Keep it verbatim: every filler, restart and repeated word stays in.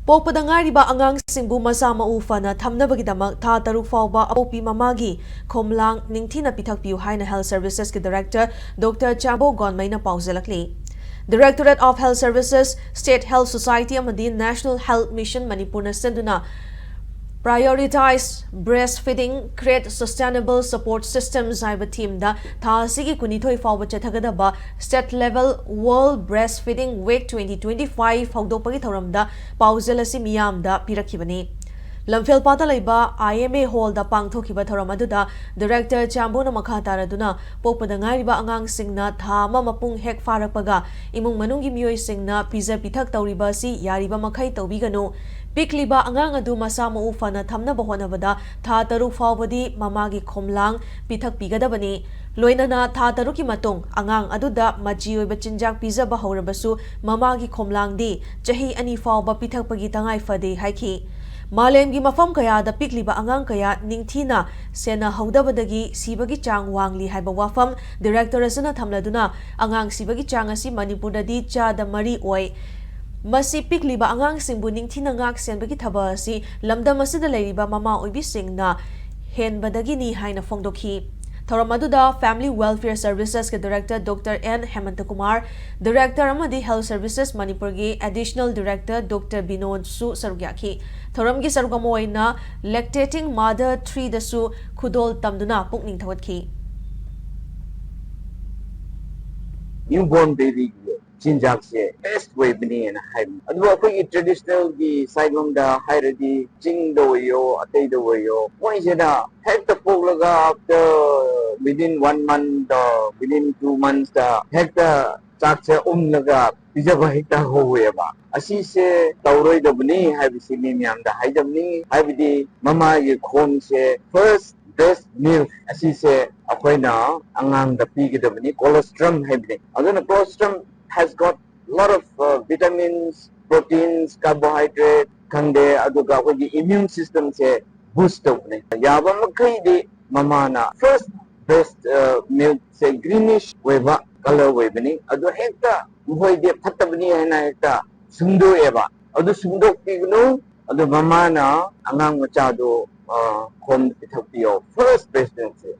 ꯄꯣꯛꯄꯗ ꯉꯥꯏꯔꯤꯕ ꯑꯉꯥꯡꯁꯤꯡꯕꯨ ꯃꯁꯥ ꯃꯎ ꯐꯅ ꯊꯝꯅꯕꯒꯤꯗꯃꯛ ꯊꯥ ꯇꯔꯨꯛ ꯐꯥꯎꯕ ꯑꯄꯣꯛꯄꯤ ꯃꯃꯥꯒꯤ ꯈꯣꯝꯂꯥꯡ ꯅꯤꯡꯊꯤꯅ ꯄꯤꯊꯛꯄꯤꯌꯨ ꯍꯥꯏꯅ Health Services ꯀꯤ Director Doctor ꯆꯥꯕꯣ ꯒꯣꯟꯃꯩꯅ ꯄꯥꯎꯖꯦꯜꯂꯛꯂꯤ꯫ Directorate of Health Services, State Health Society ꯑꯃꯗꯤ National Health Mission ꯃꯅꯤꯄꯨꯔꯅ ꯁꯤꯟꯗꯨꯅ Prioritize Breastfeeding, Create Sustainable Support Systems ꯍꯥꯏꯕ theme ꯗ ꯊꯥ ꯑꯁꯤꯒꯤ ꯀꯨꯟꯅꯤꯊꯣꯏ ꯐꯥꯎꯕ ꯆꯠꯊꯒꯗꯕ State Level World Breastfeeding Week twenty twenty-five ꯍꯧꯗꯣꯛꯄꯒꯤ ꯊꯧꯔꯝꯗ ꯄꯥꯎꯖꯦꯜ ꯑꯁꯤ ꯃꯤꯌꯥꯝꯗ ꯄꯤꯔꯛꯈꯤꯕꯅꯤ꯫ ꯂꯝꯐꯦꯜꯄꯥꯠꯇ ꯂꯩꯕ I M A Hall ꯗ ꯄꯥꯡꯊꯣꯛꯈꯤꯕ ꯊꯧꯔꯝ ꯑꯗꯨꯗ Director ꯆꯥꯝꯕꯣꯅ ꯃꯈꯥ ꯇꯥꯔꯗꯨꯅ ꯄꯣꯛꯄꯗ ꯉꯥꯏꯔꯤꯕ ꯑꯉꯥꯡꯁꯤꯡꯅ ꯊꯥ ꯑꯃ ꯃꯄꯨꯡ ꯍꯦꯛ ꯐꯥꯔꯛꯄꯒ ꯏꯃꯨꯡ ꯃꯅꯨꯡꯒꯤ ꯃꯤꯑꯣꯏꯁꯤꯡꯅ ꯄꯤꯖ ꯄꯤꯊꯛ ꯇꯧꯔꯤꯕ ꯑꯁꯤ ꯌꯥꯔꯤꯕ ꯃꯈꯩ ꯇꯧꯕꯤꯒꯅꯨ꯫ ꯄꯤꯛꯂꯤꯕ ꯑꯉꯥꯡ ꯑꯗꯨ ꯃꯁꯥ ꯃꯎ ꯐꯅ ꯊꯝꯅꯕ ꯍꯣꯠꯅꯕꯗ ꯊꯥ ꯇꯔꯨꯛ ꯐꯥꯎꯕꯗꯤ ꯃꯃꯥꯒꯤ ꯈꯣꯝꯂꯥꯡ ꯄꯤꯊꯛꯄꯤꯒꯗꯕꯅꯤ꯫ ꯂꯣꯏꯅꯅ ꯊꯥ ꯇꯔꯨꯛꯀꯤ ꯃꯇꯨꯡ ꯑꯉꯥꯡ ꯑꯗꯨꯗ ꯃꯆꯤ ꯑꯣꯏꯕ ꯆꯤꯟꯖꯥꯛ ꯄꯤꯖꯕ ꯍꯧꯔꯕꯁꯨ ꯃꯃꯥꯒꯤ ꯈꯣꯝꯂꯥꯡꯗꯤ ꯆꯍꯤ ꯑꯅꯤ ꯐꯥꯎꯕ ꯄꯤꯊꯛꯄꯒꯤ ꯇꯉꯥꯏ ꯐꯗꯦ ꯍꯥꯏꯈꯤ꯫ ꯃꯥꯂꯦꯝꯒꯤ ꯃꯐꯝ ꯀꯌꯥꯗ ꯄꯤꯛꯂꯤꯕ ꯑꯉꯥꯡ ꯀꯌꯥ ꯅꯤꯡꯊꯤꯅ ꯁꯦꯟꯅꯍꯧꯗꯕꯗꯒꯤ ꯁꯤꯕꯒꯤ ꯆꯥꯡ ꯋꯥꯡꯂꯤ ꯍꯥꯏꯕ ꯋꯥꯐꯝ Director ꯑꯁꯤꯅ ꯊꯝꯂꯗꯨꯅ ꯑꯉꯥꯡ ꯁꯤꯕꯒꯤ ꯆꯥꯡ ꯑꯁꯤ ꯃꯅꯤꯄꯨꯔꯗꯗꯤ ꯆꯥꯗ ꯃꯔꯤ ꯑꯣꯏ꯫ ꯃꯁꯤ ꯄꯤꯛꯂꯤꯕ ꯑꯉꯥꯡꯁꯤꯡꯕꯨ ꯅꯤꯡꯊꯤꯅ ꯉꯥꯛ ꯁꯦꯟꯕꯒꯤ ꯊꯕꯛ ꯑꯁꯤ ꯂꯝꯗꯝ ꯑꯁꯤꯗ ꯂꯩꯔꯤꯕ ꯃꯃꯥ ꯑꯣꯏꯕꯤꯁꯤꯡꯅ ꯍꯦꯟꯕꯗꯒꯤꯅꯤ ꯍꯥꯏꯅ ꯐꯣꯡꯗꯣꯛꯈꯤ꯫ ꯊꯧꯔꯝ ꯑꯗꯨꯗ Family Welfare Services ꯀꯤ Director Doctor N ꯍꯦꯃꯟꯇ Kumar, Director ꯑꯃꯗꯤ Health Services ꯃꯅꯤꯄꯨꯔꯒꯤ Additional Director Doctor ꯕꯤꯅꯣꯗꯁꯨ ꯁꯔꯨꯛ ꯌꯥꯈꯤ꯫ ꯊꯧꯔꯝꯒꯤ ꯁꯔꯨꯛ ꯑꯃ ꯑꯣꯏꯅ Lactating Mother three ꯗꯁꯨ ꯈꯨꯗꯣꯜ ꯇꯝꯗꯨꯅ ꯄꯨꯛꯅꯤꯡ ꯊꯧꯒꯠꯈꯤ꯫ Newborn baby ꯒꯤ ꯆꯤꯟꯖꯥꯛꯁꯦ best ꯑꯣꯏꯕꯅꯦꯅ ꯍꯥꯏꯕꯅꯤ꯫ ꯑꯗꯨꯕꯨ ꯑꯩꯈꯣꯏꯒꯤ traditional ꯒꯤ side ꯂꯣꯝꯗ ꯍꯥꯏꯔꯗꯤ ꯆꯤꯡꯗ ꯑꯣꯏꯌꯣ, ꯑꯇꯩꯗ ꯑꯣꯏꯌꯣ, ꯃꯣꯏꯁꯤꯅ ꯍꯦꯛꯇ ꯄꯣꯛꯂꯒ after within one month, within two months ꯇ ꯍꯦꯛꯇ ꯆꯥꯛꯁꯦ ꯎꯝꯂꯒ ꯄꯤꯖꯕ ꯍꯦꯛꯇ ꯍꯧꯋꯦꯕ꯫ ꯑꯁꯤꯁꯦ ꯇꯧꯔꯣꯏꯗꯕꯅꯤ ꯍꯥꯏꯕꯁꯤ ꯃꯤ ꯃꯌꯥꯝꯗ ꯍꯥꯏꯖꯕꯅꯤ꯫ ꯍꯥꯏꯕꯗꯤ ꯃꯃꯥꯒꯤ ꯈꯣꯝꯁꯦ first best milk ꯑꯁꯤꯁꯦ ꯑꯩꯈꯣꯏꯅ ꯑꯉꯥꯡꯗ ꯄꯤꯒꯗꯕꯅꯤ, colostrum ꯍꯥꯏꯕꯅꯤ꯫ ꯑꯗꯨꯅ colostrum has got lot of, uh, vitamins, proteins, carbohydrate ꯈꯪꯗꯦ, ꯑꯗꯨꯒ ꯑꯩꯈꯣꯏꯒꯤ immune system ꯁꯦ boost ꯇꯧꯕꯅꯦ꯫ ꯌꯥꯕ ꯃꯈꯩꯗꯤ ꯃꯃꯥꯅ first best, uh, milk ꯁꯦ greenish ꯑꯣꯏꯕ colour ꯑꯣꯏꯕꯅꯤ, ꯑꯗꯨ ꯍꯦꯛꯇ ꯃꯈꯣꯏꯗꯤ ꯐꯠꯇꯕꯅꯤ ꯍꯥꯏꯅ ꯍꯦꯛꯇ ꯁꯨꯝꯗꯣꯛꯑꯦꯕ꯫ ꯑꯗꯨ ꯁꯨꯡꯗꯣꯛꯄꯤꯒꯅꯨ꯫ ꯑꯗꯨ ꯃꯃꯥꯅ ꯑꯉꯥꯡ ꯃꯆꯥꯗꯣ ꯈꯣꯝ ꯄꯤꯊꯛꯄꯤꯌꯣ꯫ First presidency꯫